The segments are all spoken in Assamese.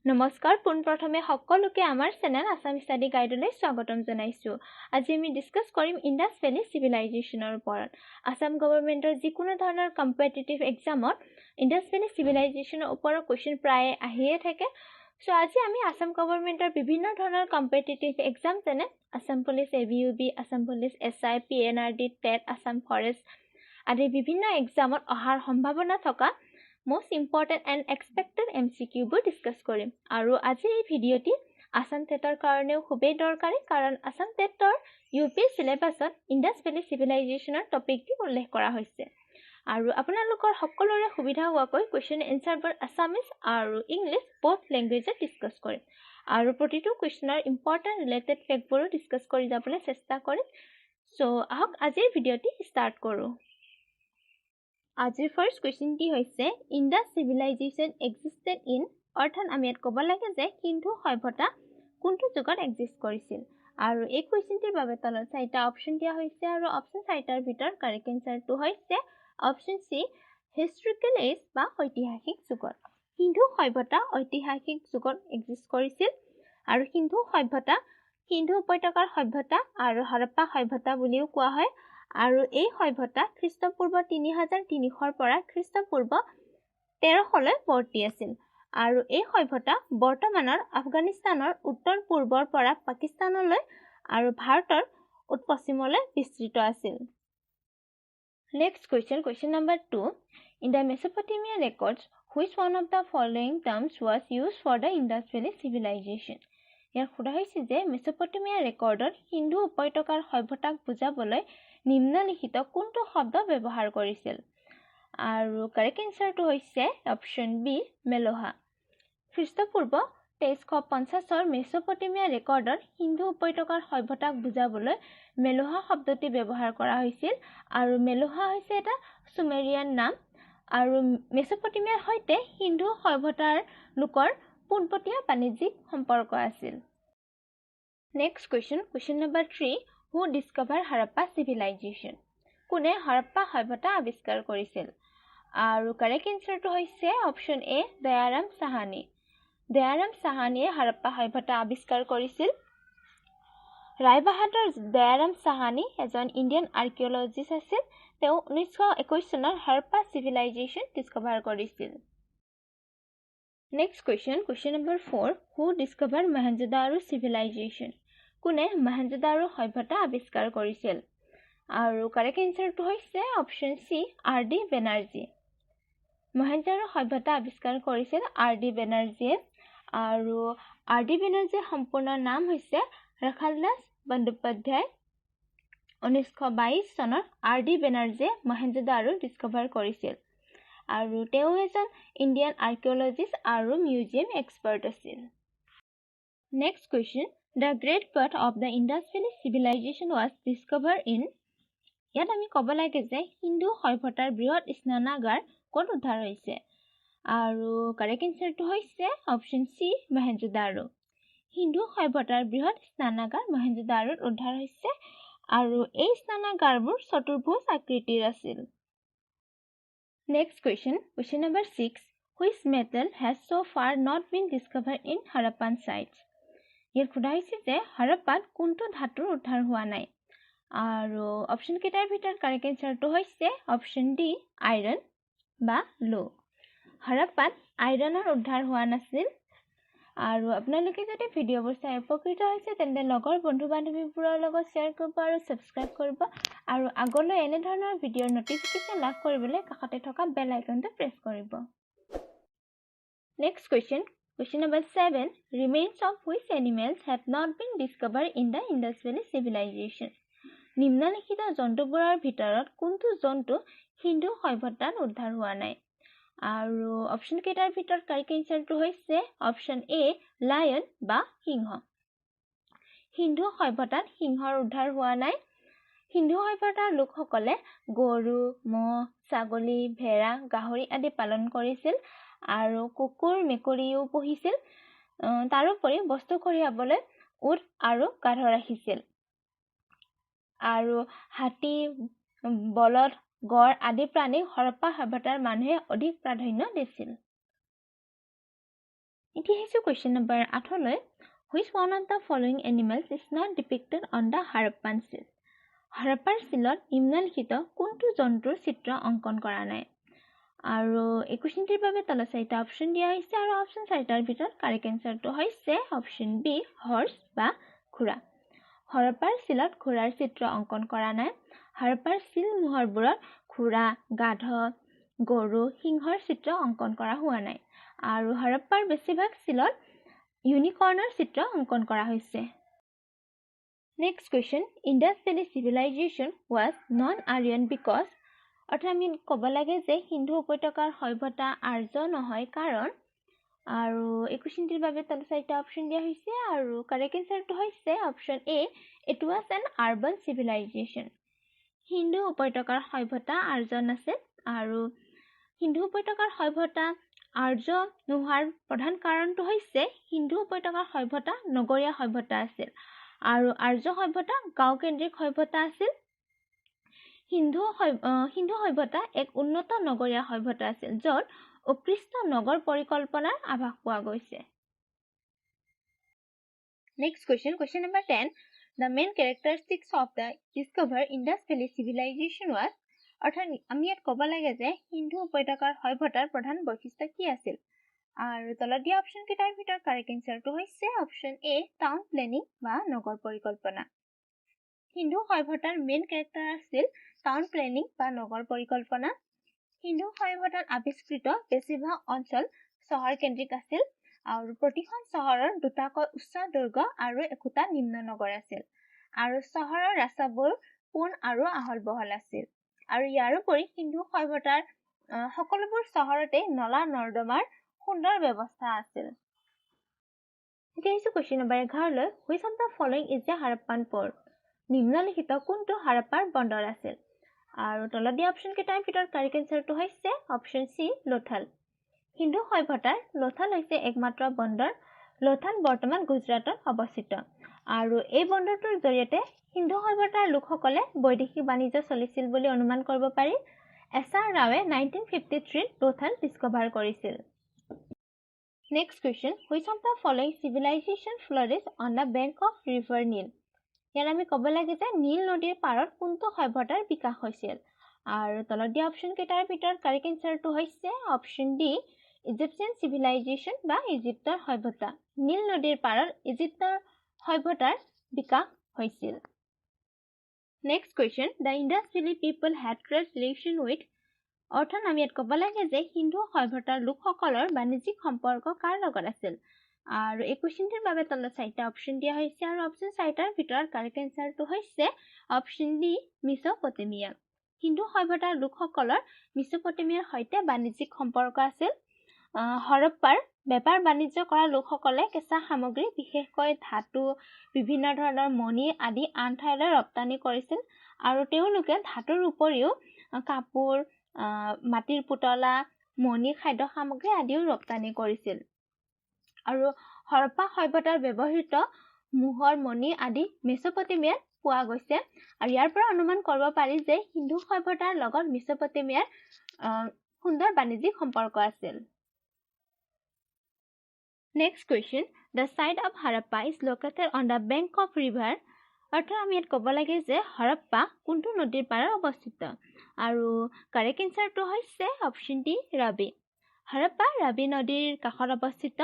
নমস্কাৰ, পোনপ্ৰথমে সকলোকে আমাৰ চেনেল আছাম ষ্টাডি গাইডলৈ স্বাগতম জনাইছোঁ। আজি আমি ডিছকাছ কৰিম ইণ্ডাছ ভেলী চিভিলাইজেশ্যনৰ ওপৰত। আছাম গভৰ্ণমেণ্টৰ যিকোনো ধৰণৰ কম্পিটিটিভ এক্সামত ইণ্ডাছ ভেলী চিভিলাইজেশ্যনৰ ওপৰত কুৱেশ্যন প্ৰায়ে আহিয়ে থাকে। চ' আজি আমি আছাম গভৰ্ণমেণ্টৰ বিভিন্ন ধৰণৰ কম্পিটিটিভ এক্সাম, যেনে Assam police A B U B, Assam police SI, PNRD, TET, Assam forest আদি বিভিন্ন এক্সামত অহাৰ সম্ভাৱনা থকা most important and expected MCQবোৰ discuss কৰিম। আৰু আজিৰ এই ভিডিঅ'টি আছাম টেটৰ কাৰণেও খুবেই দৰকাৰী, কাৰণ আছাম টেটৰ ইউপি চিলেবাছত ইণ্ডাছ ভেলী চিভিলাইজেশ্যনৰ টপিকটি উল্লেখ কৰা হৈছে। আৰু আপোনালোকৰ সকলোৰে সুবিধা হোৱাকৈ কুৱেশ্যন এনচাৰবোৰ আছামিজ আৰু ইংলিছ ব'থ লেংগুৱেজত ডিছকাছ কৰিম আৰু প্ৰতিটো কুৱেশ্যনৰ ইম্পৰ্টেণ্ট ৰিলেটেড ফেক্টবোৰো ডিছকাছ কৰি যাবলৈ চেষ্টা কৰিম। চ' আহক, আজিৰ ভিডিঅ'টি ষ্টাৰ্ট কৰোঁ। আজিৰ ফাৰ্ষ্ট কুৱেশ্যনটি হৈছে, "Indus civilization existed in", অৰ্থাৎ আমি ইয়াত ক'ব লাগে যে সিন্ধু সভ্যতা কোনটো যুগত এক্সিষ্ট কৰিছিল। আৰু এই কুৱেশ্যনটিৰ বাবে তলত চাৰিটা অপশ্যন দিয়া হৈছে আৰু অপশ্যন চাৰিটাৰ ভিতৰত কাৰেক্ট এনচাৰটো হৈছে অপশ্যন চি, হিষ্ট্ৰিকেল এজ বা ঐতিহাসিক যুগত। সিন্ধু সভ্যতা ঐতিহাসিক যুগত এক্সিষ্ট কৰিছিল আৰু সিন্ধু সভ্যতা সিন্ধু উপত্যকাৰ সভ্যতা আৰু হৰপ্পা সভ্যতা বুলিও কোৱা হয়। আৰু এই সভ্যতা খ্ৰীষ্টপূৰ্ব 3300ৰ পৰা খ্ৰীষ্টপূৰ্ব 1300লৈ বৰ্তি আছিল। আৰু এই সভ্যতা বৰ্তমানৰ আফগানিস্তানৰ উত্তৰ পূৰ্বৰ পৰা পাকিস্তানলৈ আৰু ভাৰতৰ উত্তৰ পশ্চিমলৈ বিস্তৃত আছিল। Next question, question number 2. In the Mesopotamia records, which one of the following terms was used for the Indus Valley civilization? ইয়াত সোধা হৈছে যে মেছপটেমিয়া ৰেকৰ্ডত সিন্ধু উপত্যকাৰ সভ্যতাক বুজাবলৈ নিম্নলিখিত কোনটো শব্দ ব্যৱহাৰ কৰিছিল? আৰু কাৰেক্ট এনচাৰটো হৈছে অপশ্যন বি, মেলোহা। খ্ৰীষ্টপূৰ্ব 2350ৰ মেছ'পটেমিয়া ৰেকৰ্ডত সিন্ধু উপত্যকাৰ সভ্যতাক বুজাবলৈ মেলোহা শব্দটি ব্যৱহাৰ কৰা হৈছিল। আৰু মেলোহা হৈছে এটা চুমেৰিয়ান নাম আৰু মেছ'পটেমিয়াৰ সৈতে সিন্ধু সভ্যতাৰ লোকৰ পোনপটীয়া বাণিজ্যিক সম্পৰ্ক আছিল। Next question, question number 3. Who discover Harappa civilization? কোনে হৰপ্পা সভ্যতা আৱিষ্কাৰ কৰিছিল? আৰু কাৰেক্ট এনচাৰটো হৈছে অপশ্যন এ, দয়াৰাম চাহানী। দয়াৰাম চাহানীয়ে হৰপ্পা সভ্যতা আৱিষ্কাৰ কৰিছিল। ৰায়বাহাদুৰ দয়াৰাম চাহানী এজন ইণ্ডিয়ান আৰ্কিঅলজিষ্ট আছিল। তেওঁ 1921 চনত হৰপ্পা চিভিলাইজেশ্যন ডিছকভাৰ কৰিছিল। Next question, question number 4. Who discover Mohenjodaro civilization? কোনে মহেঞ্জোদাৰো সভ্যতা আৱিষ্কাৰ কৰিছিল? আৰু কাৰেক্ট এনচাৰটো হৈছে option C, R D Banerjee. Mohenjodaro সভ্যতা আৱিষ্কাৰ কৰিছিল আৰ ডি বেনাৰ্জীয়ে। আৰু আৰ ডি বেনাৰ্জীৰ সম্পূৰ্ণ নাম হৈছে ৰখাল দাস বন্দোপাধ্যায়। 1922 চনত আৰ ডি বেনাৰ্জীয়ে মহেঞ্জোদাৰো ডিছকভাৰ কৰিছিল আৰু তেওঁ এজন ইণ্ডিয়ান আৰ্কিঅলজিষ্ট আৰু মিউজিয়াম এক্সপাৰ্ট আছিল। Next question, the great bath of the Indus Valley civilization was discover in, ইয়াত আমি ক'ব লাগে যে সিন্ধু সভ্যতাৰ বৃহৎ স্নানাগাৰ ক'ত উদ্ধাৰ হৈছে? আৰু কাৰেক্ট এনচাৰটো হৈছে অপশ্যন চি, মহেঞ্জোদাৰো। সিন্ধু সভ্যতাৰ বৃহৎ স্নানাগাৰ মহেঞ্জোদাৰোত উদ্ধাৰ হৈছে আৰু এই স্নানাগাৰবোৰ চতুৰ্ভুজ আকৃতিৰ আছিল। Next question, question number 6. Which metal has so far not been discover in Harappan sites? ইয়াত সোধা হৈছে যে হৰপ্পাত কোনটো ধাতুৰ উদ্ধাৰ হোৱা নাই। আৰু অপশ্যন কেইটাৰ ভিতৰত কাৰেক্ট এনচাৰটো হৈছে অপশ্যন ডি, আইৰণ বা লো। হৰপ্পাত আইৰণৰ উদ্ধাৰ হোৱা নাছিল। আৰু আপোনালোকে যদি ভিডিঅ'বোৰ চাই উপকৃত হৈছে, তেন্তে লগৰ বন্ধু বান্ধৱীবোৰৰ লগত শ্বেয়াৰ কৰিব আৰু ছাবস্ক্ৰাইব কৰিব। আৰু আগলৈ এনেধৰণৰ ভিডিঅ'ৰ ন'টিফিকেশ্যন লাভ কৰিবলৈ কাষতে থকা বেল আইকনটো প্ৰেছ কৰিব। Next question, question number 7. Remains of which animals have not been discover in the Indus Valley civilization? নিম্নলিখিত জন্তুবোৰৰ ভিতৰত কোনটো জন্তু সিন্ধু সভ্যতাত উদ্ধাৰ হোৱা নাই? আৰু অপশ্যন কেইটাৰ ভিতৰত কাৰেক্ট এনচাৰটো হৈছে অপশ্যন এ, লায়ন বা সিংহ। সিন্ধু সভ্যতাত সিংহৰ উদ্ধাৰ হোৱা নাই। সিন্ধু সভ্যতাৰ লোকসকলে গৰু, ম'হ, ছাগলী, ভেড়া, গাহৰি আদি পালন কৰিছিল আৰু কুকুৰ মেকুৰীও পুহিছিল। তাৰোপৰি বস্তু কঢ়িয়াবলৈ উট আৰু গাধ ৰাখিছিল আৰু হাতী, বলধ, গড় আদি প্ৰাণীক হৰপ্পা সভ্যতাৰ মানুহে অধিক প্ৰাধান্য দিছিল। এতিয়া আহিছোঁ কুৱেশ্যন নম্বৰ 8লৈ। Which one of the following animals is not depicted on the Harappan seal? হৰপ্পাৰ চিলত নিম্নলিখিত কোনটো জন্তুৰ চিত্ৰ অংকন কৰা নাই? আৰু এই কুৱেশ্যনটিৰ বাবে তলত চাৰিটা অপশ্যন দিয়া হৈছে আৰু অপশ্যন চাৰিটাৰ ভিতৰত কাৰেক্ট এনচাৰটো হৈছে অপশ্যন বি, হৰ্চ বা ঘোঁৰা। হৰপ্পাৰ চিলত ঘোঁৰাৰ চিত্ৰ অংকন কৰা নাই। হৰপ্পাৰ চিল মোহৰবোৰত ঘোঁৰা, গাধ, গৰু, সিংহৰ চিত্ৰ অংকন কৰা হোৱা নাই আৰু হৰপ্পাৰ বেছিভাগ চিলত ইউনিকৰ্ণৰ চিত্ৰ অংকন কৰা হৈছে। Next question, Indus Valley Civilization was non Aryan because? অৰ্থাৎ আমি ক'ব লাগে যে সিন্ধু উপত্যকাৰ সভ্যতা আৰ্য নহয় কাৰণ। আৰু এই কুৱেশ্যনটিৰ বাবে তলত চাৰিটা অপশ্যন দিয়া হৈছে আৰু কাৰেক্ট এনচাৰটো হৈছে option A, it was an urban civilization. Sindhu উপত্যকাৰ সভ্যতা আৰ্য নাছিল আৰু সিন্ধু উপত্যকাৰ সভ্যতা আৰ্য নোহোৱাৰ প্ৰধান কাৰণটো হৈছে সিন্ধু উপত্যকাৰ সভ্যতা নগৰীয়া সভ্যতা আছিল আৰু আৰ্য সভ্যতা গাঁওকেন্দ্ৰিক সভ্যতা আছিল। সিন্ধু সভ্যতা এক উন্নত নগৰীয়া সভ্যতা আছিল, য'ত উৎকৃষ্ট নগৰ পৰিকল্পনাৰ আভাস পোৱা গৈছে। Next question, question number 10। The main characteristics of the discover Indus Valley Civilization was? অৰ্থাৎ আমি ইয়াত ক'ব লাগে যে সিন্ধু উপত্যকাৰ সভ্যতাৰ প্ৰধান বৈশিষ্ট্য কি আছিল। আৰু তলত দিয়া অপশ্যন কেইটাৰ ভিতৰত কাৰেক্ট এনচাৰটো হৈছে অপশ্যন এ, টাউন প্লেনিং বা নগৰ পৰিকল্পনা। সিন্ধু সভ্যতাৰ মেইন কেৰেক্টাৰ আছিল টাউন প্লেনিং বা নগৰ পৰিকল্পনা। সিন্ধু সভ্যতাত আৱিষ্কৃত বেছিভাগ অঞ্চল চহৰকেন্দ্ৰিক আছিল আৰু প্ৰতিখন চহৰৰ দুটাকৈ উচ্চ দুৰ্গ আৰু একোটা নিম্ন নগৰ আছিল আৰু চহৰৰ ৰাস্তাবোৰ পোন আৰু আহল বহল আছিল। আৰু ইয়াৰোপৰি সিন্ধু সভ্যতাৰ সকলোবোৰ চহৰতে নলা নৰ্দমাৰ সুন্দৰ ব্যৱস্থা আছিল। এতিয়া আহিছোঁ কুৱেশ্যন নম্বৰ 11লৈ। Which of the following is the Harappan port? নিম্নলিখিত কোনটো হাৰাপ্পাৰ বন্দৰ আছিল? আৰু তলত দিয়া অপশ্যন কেইটাৰ ভিতৰত কাৰেক্ট এনচাৰটো হৈছে অপশ্যন চি, লোথাল। সিন্ধু সভ্যতাৰ লোথাল হৈছে একমাত্ৰ বন্দৰ। লোথাল বৰ্তমান গুজৰাটত অৱস্থিত আৰু এই বন্দৰটোৰ জৰিয়তে সিন্ধু সভ্যতাৰ লোকসকলে বৈদেশিক বাণিজ্য চলিছিল বুলি অনুমান কৰিব পাৰি। এছ আৰ ৰাৱে 1953ত লোথাল ডিছকভাৰ কৰিছিল। Next question, which of the following civilization flourish on the bank of river Nile? ইয়াত আমি ক'ব লাগে যে নীল নদীৰ পাৰত কোনটো সভ্যতাৰ বিকাশ হৈছিল। আৰু তলত দিয়া অপশ্যন কেইটাৰ ভিতৰত কাৰেক্ট এনচাৰটো হৈছে অপশ্যন ডি, ইজিপ্চিয়ান চিভিলাইজেশ্যন বা ইজিপ্তৰ সভ্যতা। নীল নদীৰ পাৰত ইজিপ্তৰ সভ্যতাৰ বিকাশ হৈছিল। Next question, the Indus Valley people had trade relation with? অৰ্থাৎ আমি ইয়াত ক'ব লাগে যে সিন্ধু সভ্যতাৰ লোকসকলৰ বাণিজ্যিক সম্পৰ্ক কাৰ লগত আছিল। আৰু এই কুৱেশ্যনটোৰ বাবে তলত চাৰিটা অপশ্যন দিয়া হৈছে আৰু অপশ্যন চাৰিটাৰ ভিতৰত কাৰেক্ট এনচাৰটো হৈছে অপশ্যন ডি, মিছ'পটেমিয়া। সিন্ধু সভ্যতাৰ লোকসকলৰ মিছ'পটেমিয়াৰ সৈতে বাণিজ্যিক সম্পৰ্ক আছিল। হৰপ্পাৰ বেপাৰ বাণিজ্য কৰা লোকসকলে কেঁচা সামগ্ৰী, বিশেষকৈ ধাতু, বিভিন্ন ধৰণৰ মণি আদি আন ঠাইলৈ ৰপ্তানি কৰিছিল আৰু তেওঁলোকে ধাতুৰ উপৰিও কাপোৰ, মাটিৰ পুতলা, মণি, খাদ্য সামগ্ৰী আদিও ৰপ্তানি কৰিছিল। আৰু হৰপ্পা সভ্যতাৰ ব্যৱহৃত মোহৰ, মণি আদি মেছ'পটেমিয়াত পোৱা গৈছে আৰু ইয়াৰ পৰা অনুমান কৰিব পাৰি যে সিন্ধু সভ্যতাৰ লগত মেছ'পটেমিয়াৰ সুন্দৰ বাণিজ্যিক সম্পৰ্ক আছিল। Next question, the site of Harappa is located on the bank of river? অৰ্থাৎ আমি ইয়াত ক'ব লাগে যে হৰপ্পা কোনটো নদীৰ পাৰত অৱস্থিত। আৰু কাৰেক্ট এনচাৰটো হৈছে অপশ্যন ডি, ৰাবি। হৰপ্পা ৰাবি নদীৰ কাষত অৱস্থিত।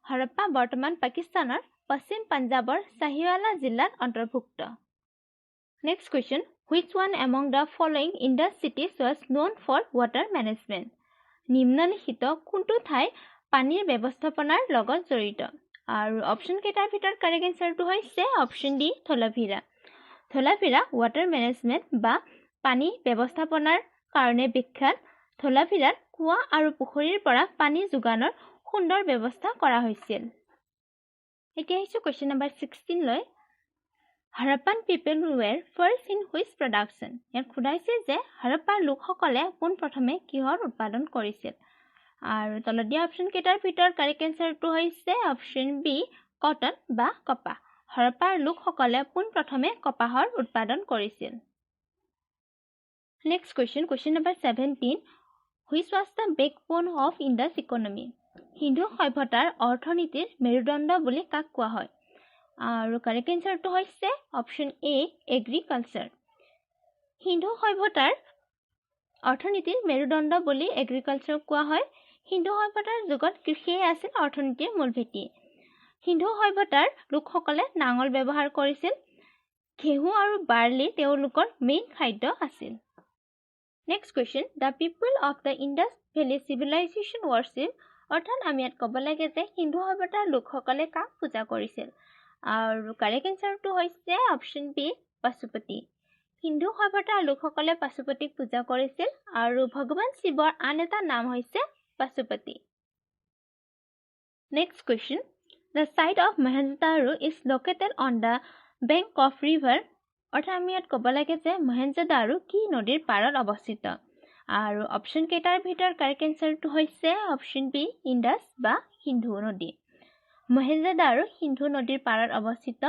হৰপ্পা বৰ্তমান পাকিস্তানৰ পশ্চিম পাঞ্জাৱৰ চাহিৱালা জিলাত অন্তৰ্ভুক্ত। Next question, which one among the following Indus cities was known for water management? নিম্নলিখিত কোনটো ঠাই পানীৰ ব্যৱস্থাপনাৰ লগত জড়িত? আৰু অপশ্যন কেইটাৰ ভিতৰত কাৰেক্ট এনচাৰটো হৈছে অপশ্যন ডি, ধোলাভিৰা। ধোলাভিৰা ৱাটাৰ মেনেজমেণ্ট বা পানী ব্যৱস্থাপনাৰ কাৰণে বিখ্যাত। ধোলাভিৰাত কুঁৱা আৰু পুখুৰীৰ পৰা পানী যোগানৰ সুন্দৰ ব্যৱস্থা কৰা হৈছিল। এতিয়া আহিছোঁ কুৱেশ্যন নম্বৰ 16লৈ। Harappan people were first in which production? ইয়াত সোধাইছে যে হৰপ্পাৰ লোকসকলে পোনপ্ৰথমে কিহৰ উৎপাদন কৰিছিল। আৰু তলত দিয়া অপশ্যন কেইটাৰ ভিতৰত কাৰেক্ট এনচাৰটো হৈছে অপশ্যন বি, কটন বা কপাহ। হৰপ্পাৰ লোকসকলে পোনপ্ৰথমে কপাহৰ উৎপাদন কৰিছিল। Next question, question number 17। Which was the backbone of Indus economy? Sindhu সভ্যতাৰ অৰ্থনীতিৰ মেৰুদণ্ড বুলি কাক কোৱা হয়? আৰু কাৰেক্ট এনচাৰটো হৈছে অপশ্যন এ, এগ্ৰিকালচাৰ। সিন্ধু সভ্যতাৰ অৰ্থনীতিৰ মেৰুদণ্ড বুলি এগ্ৰিকালচাৰক কোৱা হয়। সিন্ধু সভ্যতাৰ যুগত কৃষিয়েই আছিল অৰ্থনীতিৰ মূল ভেটি। সিন্ধু সভ্যতাৰ লোকসকলে নাঙল ব্যৱহাৰ কৰিছিল। ঘেঁহু আৰু বাৰ্লি তেওঁলোকৰ মেইন খাদ্য আছিল। Next question, the people of the Indus Valley Civilization worship, অৰ্থাৎ আমি ইয়াত ক'ব লাগে যে সিন্ধু সভ্যতাৰ লোকসকলে কাক পূজা কৰিছিল? আৰু কাৰেক্ট এনচাৰটো হৈছে অপশ্যন বি, পশুপতি। সিন্ধু সভ্যতাৰ লোকসকলে পশুপতিক পূজা কৰিছিল আৰু ভগৱান শিৱৰ আন এটা নাম হৈছে Pashupati. Next question, the site of Mohenjodaro is located on the bank of river, অৰ্থাৎ আমি ইয়াত ক'ব লাগে যে মহেঞ্জোদাৰো কি নদীৰ পাৰত অৱস্থিত? আৰু অপশ্যন কেইটাৰ ভিতৰত কাৰেক্ট এনচাৰটো হৈছে অপশ্যন বি, ইণ্ডাছ বা সিন্ধু নদী। মহেঞ্জোদাৰো সিন্ধু নদীৰ পাৰত অৱস্থিত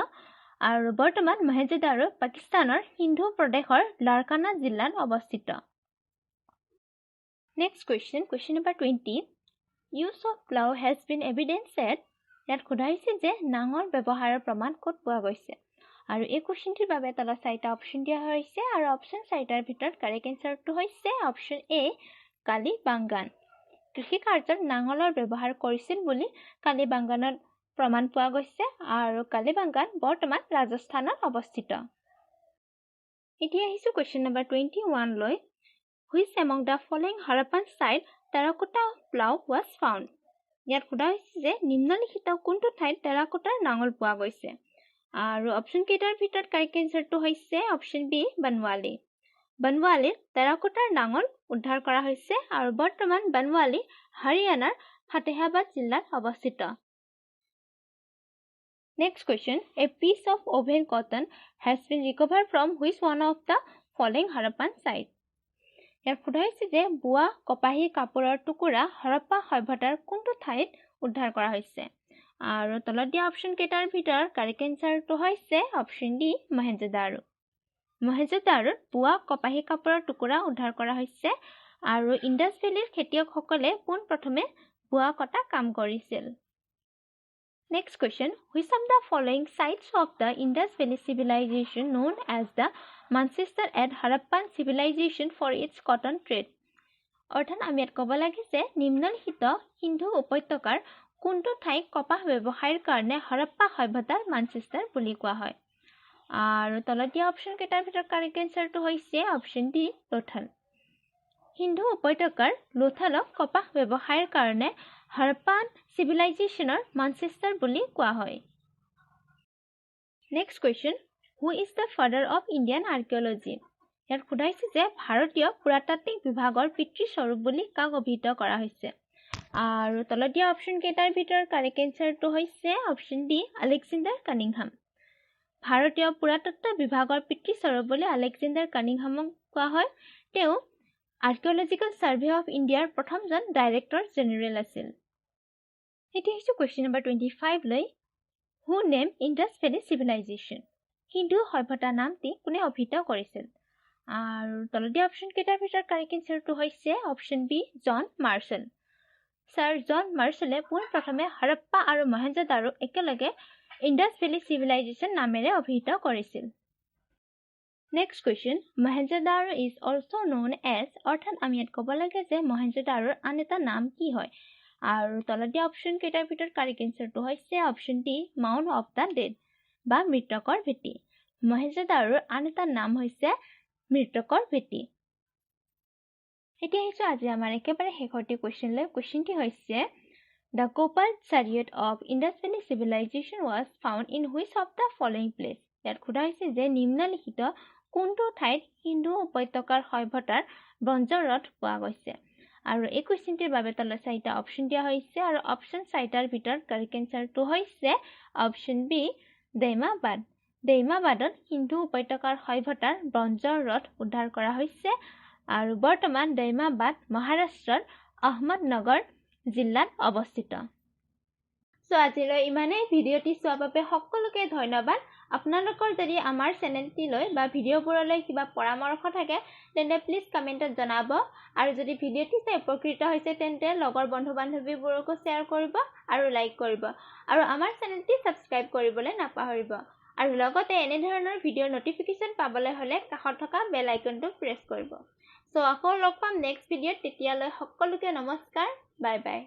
আৰু বৰ্তমান মহেঞ্জোদাৰো পাকিস্তানৰ সিন্ধু প্ৰদেশৰ লাৰকানা জিলাত অৱস্থিত। Next question, question number 20, use of plough has been evidence at, ইয়াত সোধা হৈছে যে নাঙল ব্যৱহাৰৰ প্ৰমাণ ক'ত পোৱা গৈছে? আৰু এই কুৱেশ্যনটিৰ বাবে তলত চাৰিটা অপশ্যন দিয়া হৈছে আৰু অপশ্যন চাৰিটাৰ ভিতৰত কাৰেক্ট এনচাৰটো হৈছে অপশ্যন এ, কালিবাংগান। কৃষি কাৰ্যত নাঙলৰ ব্যৱহাৰ কৰিছিল বুলি কালিবাংগানত প্ৰমাণ পোৱা গৈছে আৰু কালিবাংগান বৰ্তমান ৰাজস্থানত অৱস্থিত। এতিয়া আহিছোঁ কুৱেশ্যন নম্বৰ 21লৈ। Which among the following Harappan site terracotta plough was found? ইয়াত সোধা হৈছে যে নিম্নলিখিত কোনটো ঠাইত টেৰাকোটাৰ নাঙল পোৱা গৈছে? আৰু অপশ্যন কেইটাৰ ভিতৰত কাৰেক্ট এনচাৰটো হৈছে অপশ্যন বি, বনৱালী। বনৱালীত টেৰাকোটাৰ নাঙল উদ্ধাৰ কৰা হৈছে আৰু বৰ্তমান বনৱালী হাৰিয়ানাৰ ফাতেহাবাদ জিলাত অৱস্থিত। Next question, a piece of woven cotton has been recover from which one of the following Harappan site? ইয়াত সোধা হৈছে যে বোৱা কপাহী কাপোৰৰ টুকুৰা হৰপ্পা সভ্যতাৰ কোনটো ঠাইত উদ্ধাৰ কৰা হৈছে? আৰু তলত দিয়া অপশ্যন কেইটাৰ ভিতৰত কাৰেক্ট এনচাৰটো হৈছে অপশ্যন ডি, মহেঞ্জোদাৰো। মহেঞ্জোদাৰোত বোৱা কপাহী কাপোৰৰ টুকুৰা উদ্ধাৰ কৰা হৈছে আৰু ইণ্ডাছ ভেলীৰ খেতিয়কসকলে পোনপ্ৰথমে বোৱা কটা কাম কৰিছিল। Next question, which of the following sites of the Indus Valley Civilization known as the Manchester at Harappan Civilization for its cotton trade? অৰ্থাৎ আমি ইয়াত ক'ব লাগে যে নিম্নলিখিত সিন্ধু উপত্যকাৰ কোনটো ঠাইক কপাহ ব্যৱসায়ৰ কাৰণে হৰপ্পা সভ্যতাৰ মানচেষ্টাৰ বুলি কোৱা হয়? আৰু তলত দিয়া অপশ্যন কেইটাৰ ভিতৰত কাৰেক্ট এনচাৰটো হৈছে অপশ্যন ডি, লোথাল। সিন্ধু উপত্যকাৰ লোথালক কপাহ ব্যৱসায়ৰ কাৰণে হৰপ্পান চিভিলাইজেশ্যনৰ মানচেষ্টাৰ বুলি কোৱা হয়। Next question, who is the father of Indian archaeology? ইয়াত সোধা যে ভাৰতীয় পুৰাতাত্ত্বিক বিভাগৰ পিতৃস্বৰূপ বুলি কাক অভিহিত কৰা হৈছে? আৰু তলত দিয়া অপশ্যন কেইটাৰ ভিতৰত কাৰেক্ট এনচাৰটো হৈছে অপশ্যন ডি, আলেকজেণ্ডাৰ কানিংহাম। ভাৰতীয় পুৰাতত্ত্ব বিভাগৰ পিতৃস্বৰূপ বুলি আলেকজেণ্ডাৰ কানিংহামক কোৱা হয়। তেওঁ আৰ্কিঅলজিকেল ছাৰ্ভে অফ ইণ্ডিয়াৰ প্ৰথমজন ডাইৰেক্টৰ জেনেৰেল আছিল। এতিয়া আহিছোঁ কুৱেশ্যন নম্বৰ 25লৈ। Who name Indus Valley Civilization? Sindhu সভ্যতা নামটি কোনে অভিহিত কৰিছিল? আৰু তলত দিয়া অপশ্যন কেইটাৰ ভিতৰত কাৰেক্ট এনচাৰটো হৈছে অপশ্যন বি, জন মাৰ্চেল। ছাৰ জন মাৰ্চেলে পোনপ্ৰথমে হৰপ্পা আৰু মহেঞ্জোদাৰোক একেলগে ইণ্ডাছ ভেলী চিভিলাইজেশ্যন নামেৰে অভিহিত কৰিছিল। Next question, Mohenjodaro is also known as, অৰ্থাৎ আমি ইয়াত ক'ব লাগে যে মহেঞ্জোদাৰোৰ আন এটা নাম কি হয়? আৰু তলত দিয়া অপশ্যন কেইটাৰ ভিতৰত কাৰেক্ট এনচাৰটো হৈছে option D, mound of the dead বা মৃতকৰ ভেটি। মহেঞ্জোদাৰোৰ আন এটা নাম হৈছে মৃতকৰ ভেটি। এতিয়া আহিছোঁ আজি আমাৰ একেবাৰে শেষৰটি কুৱেশ্যনলৈ। কুৱেশ্যনটি হৈছে, the copper chariot of Indus Valley Civilization was found in which of the following place? ইয়াত সোধা হৈছে যে নিম্নলিখিত কোনটো ঠাইত সিন্ধু উপত্যকাৰ সভ্যতাৰ ব্ৰঞ্জৰ ৰথ পোৱা গৈছে? আৰু এই কুৱেশ্যনটিৰ বাবে তলত চাৰিটা অপশ্যন দিয়া হৈছে আৰু অপশ্যন চাৰিটাৰ ভিতৰত কাৰেক্ট এনচাৰটো হৈছে অপশ্যন বি, দৈমাবাদ। দৈমাবাদত সিন্ধু উপত্যকাৰ সভ্যতাৰ ব্ৰঞ্জৰ ৰথ উদ্ধাৰ কৰা হৈছে আৰু বৰ্তমান দৈমাবাদ মহাৰাষ্ট্ৰৰ আহমদনগৰ জিলাত অৱস্থিত। চ' আজিলৈ ইমানেই। ভিডিঅ'টি চোৱাৰ বাবে সকলোকে ধন্যবাদ। আপোনালোকৰ যদি আমাৰ চেনেলটিলৈ বা ভিডিঅ'বোৰলৈ কিবা পৰামৰ্শ থাকে, তেন্তে প্লিজ কমেণ্টত জনাব। আৰু যদি ভিডিঅ'টি চাই উপকৃত হৈছে, তেন্তে লগৰ বন্ধু বান্ধৱীবোৰকো শ্বেয়াৰ কৰিব আৰু লাইক কৰিব আৰু আমাৰ চেনেলটি ছাবস্ক্ৰাইব কৰিবলৈ নাপাহৰিব। আৰু লগতে এনেধৰণৰ ভিডিঅ'ৰ ন'টিফিকেশ্যন পাবলৈ হ'লে কাষত থকা বেল আইকনটো প্ৰেছ কৰিব। চ' আকৌ লগ পাম নেক্সট ভিডিঅ'ত। তেতিয়ালৈ সকলোকে নমস্কাৰ, বাই বাই।